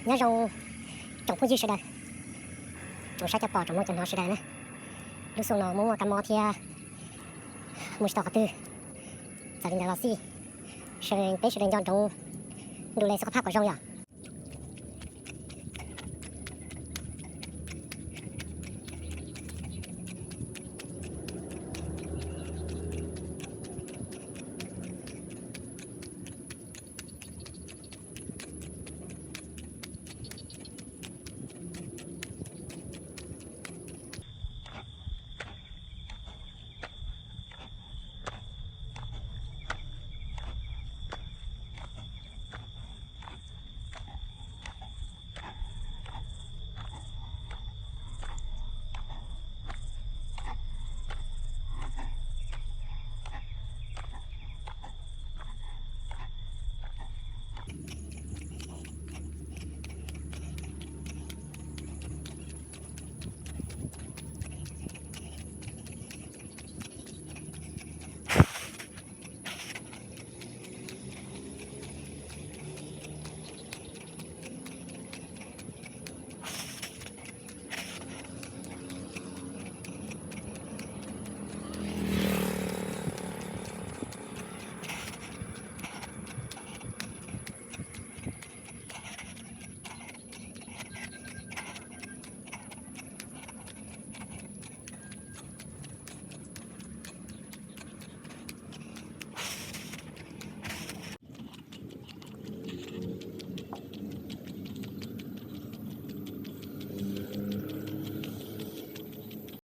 Nyob zoo tsoom phooj ywg sawv daws, tsoom saib cov pom tsoom mloog cov hnov sawv daws na. Lub xyoo no muaj muaj kab mob thiab mus tsis tau qhov twg. Txawm li ntawd los xij, peb sawv daws nco ntsoov ntu le xub qhov phaj kom zoo yom.